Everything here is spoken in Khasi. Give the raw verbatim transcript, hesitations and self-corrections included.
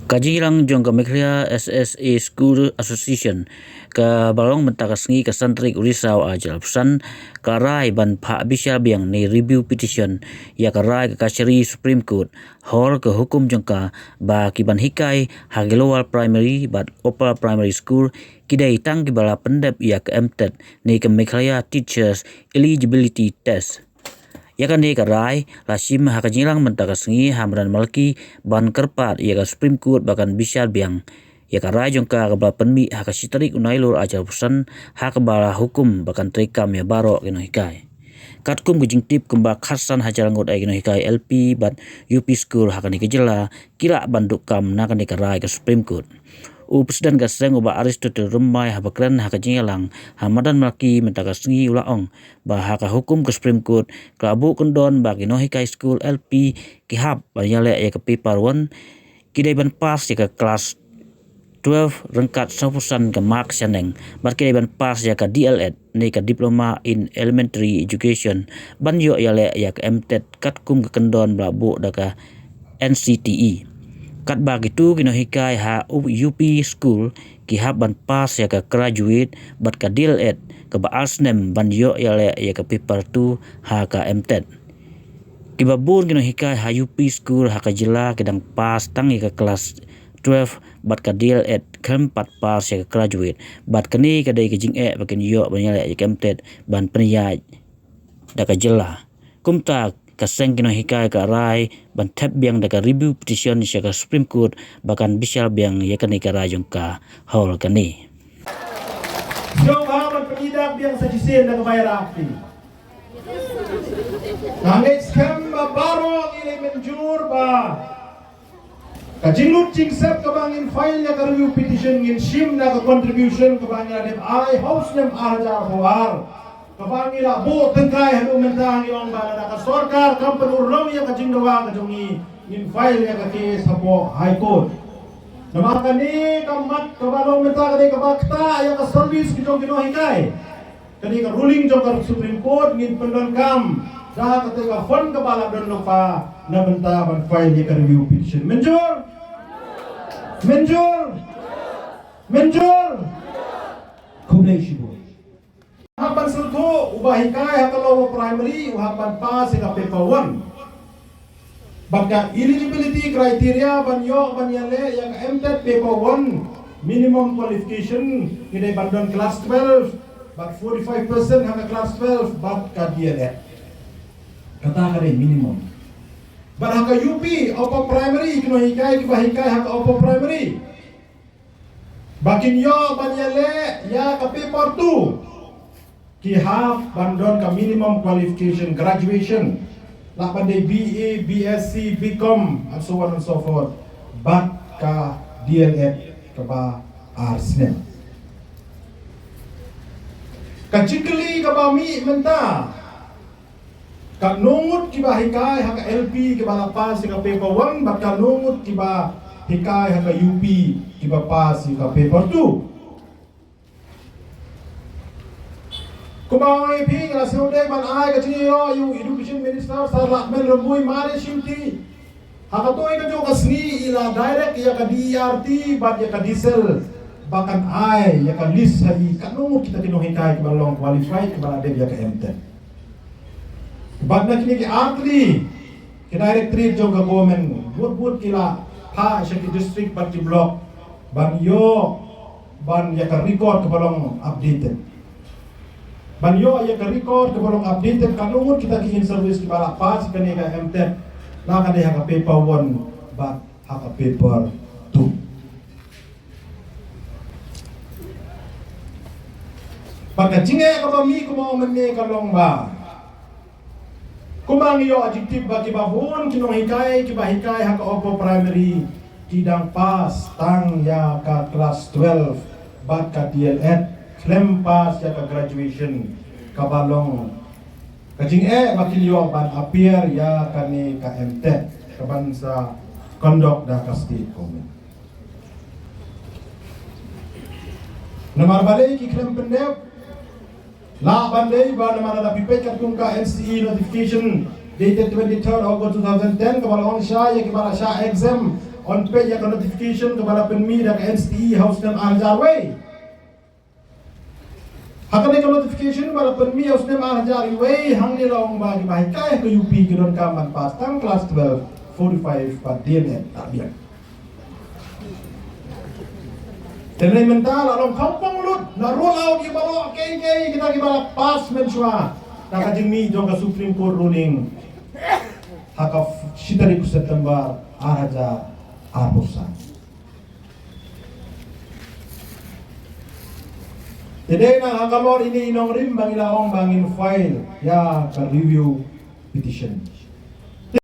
Ka jingïalang jong ka Meghalaya S S A School Association kaba long mynta ka sngi ka san tarik u Risaw ar hajar arphew san, ka rai ban phah bishar biang ne review petition ïa ka rai ka Kachari Supreme Court halor ka hukum jong ka ba ki ban hikai ha ki Lower Primary bad Upper Primary School ki dei tang kiba la pyndep ïa ka MTET ne ka Meghalaya Teachers Eligibility Test. Ïa kane ka rai la shim ha ka jingïalang mynta ka sngi ha madan Malki ban kyrpad ïa ka Supreme Court ba kan bishar biang ïa ka rai jong ka kaba la pynmih ha ka shi tarik u Nailur ar hajar arphew san, ha kaba la hukum ba kan treikam ïa baroh ki nonghikai. Katkum ka jingtip, kumba khatsan hajar ngut ïa ki nonghikai L P bad U P school ha kane ka jylla ki lah ban duh kam na kane ka rai ka Supreme Court. U President ka seng, u Bah Aristotle Rymmai, haba kren ha ka jingïalang ha madan Malki mynta ka sngi u la ong ba ha ka hukum ka Supreme Court ka la buh kyndon ba ki nonghikai skul L P ki hap ban ïaleh ïa ka paper one, ki dei ban pass ïa ka klas twelve ryngkat sawphew san ka mark shaneng bad ki dei ban pass ïa ka D L Ed ne ka Diploma in Elementary Education ban ïoh ïaleh ïa ka MTET katkum ka kyndon ba la buh da ka N C T E. Katba kito ki nonghikai ha U P school ki hap ban pass ïa ka graduate bad ka D L Ed kaba ar snem ban ïoh ïaleh ïa ka paper two ha ka MTET. Kiba bun ki nonghikai ha U P school ha ka jylla ki dang pass tang ïa ka klas twelve bad ka D L Ed, khlem pat pass ïa ka graduate, bad kane ka dei ka jingeh ba kin ïoh ban ïaleh ïa ka MTET ban pynïaid da ka jylla. Kumta ka seng ki nonghikai ka rai ban thep biang da ka review petition sha ka Supreme Court ba kan bishar biang ïa kane ka rai jong ka halor kane. Sngewbha ban pynïaid biang sa shisien da kaba ïarap. Nga ngeit skhem ba baroh ngi la mynjur ba ka jinglut jingsep kaba ngin file ïa ka review petition ngin shim na ka contribution kaba ngi la dep ai ha u snem ar hajar arphew ar, kaba ngi la buh tyngkai haduh mynta. Ngi ong ba lada ka sorkar kam pynurlong ïa ka jingdawa ka jong ngi, ngin file ïa ka case hapoh High Court. Namar kane ka mat kaba long mynta ka dei kaba ktah ïa ka service ki jong ki nonghikai. Kane ka ruling jong ka Supreme Court ngin pyndonkam da kata ka fund kaba la don lypa na bynta ban file ïa ka review petition. Mynjur? Mynjur? Mynjur? Khublei shibun. Hap ban sngewthuh, uba hikai ha ka lower primary u hap ban pass ïa ka paper one. Bad ka eligibility criteria ban ïoh ban ïaleh ïa ka MTET paper one, minimum qualification ki dei ban don class twelve bad forty-five percent ha ka class twelve bad ka D L Ed. Kata ka dei minimum. Bad ha ka U P, upper primary, ki nonghikai kiba hikai ha ka upper primary, ba kin ïoh ban ïaleh ïa ka paper two, ki hap ban don ka minimum qualification, graduation, lah ban dei B A, B S C, B Com and so on and so forth, bad ka D L Ed kaba ar snem. Ka jingkylli kaba mih mynta, katno ngut kiba hikai ha ka L P kiba la pass ïa ka paper one bad katno ngut kiba hikai ha ka U P kiba pass ïa ka paper two? Kumba nga ong ïa phi, nga la sngewdei ban ai ka jingïaroh ïa u Education Minister Sir Lahkmen Rymbui mar shimti. Ha kato kajuh ka sngi i la direct ïa ka D E R T bad ïa ka DSEL ba kan ai ïa ka list ha i katno ngut kita ki nonghikai kiba long qualified kiba la dep ïa ka MTET. Bad na kine ki artylli ki directorate jong ka government, bun bun ki la phah sha ki district bad ki block ban ïoh ban ïa ka record kaba long updated. Ban ïoh ïa ka record kaba long updated katno ngut kita ki in service kiba la pass kane ka MTET, la ka dei ha ka paper one bad ha ka paper two. Bad ka jingeh kaba mih kumba ong mynne ka long ba, kumba ngi ïoh jingtip ba kiba bun ki nonghikai kiba hikai ha ka upper primary ki dang pass tang ïa ka class twelve bad ka D L Ed, khlem pass ïa ka graduation, kaba long ka jingeh ba kin ïoh ban appear ïa kane ka MTET kaban sa conduct da ka state government. Namar balei ki khlem pyndep? Lah ban dei ba namar lada phi peit katkum ka N C E notification dated twenty-third August two thousand ten kaba la ong shai ïa kiba la shah exempt Yn peit ïa ka notification kaba la pynmih da ka N C T E ha u snem ar hajar wei. Ha kane ka notification ba la pynmih ha u snem ar hajar wei, hangne la ong ba kiba hikai ha ka U P ki donkam ban pass tang class twelve, forty-five bad D M Ed, ta biang. Te mynta la long kham pang lut, la roll out ïa baroh kiei kiei kita kiba la pass mynshuwa da ka jingmih jong ka Supreme Court ruling ha ka shi tarik September ar hajar arphew san. Te dei na ha ka lor ine i nongrim ba ngi la ong ba ngin file ïa ka review petition.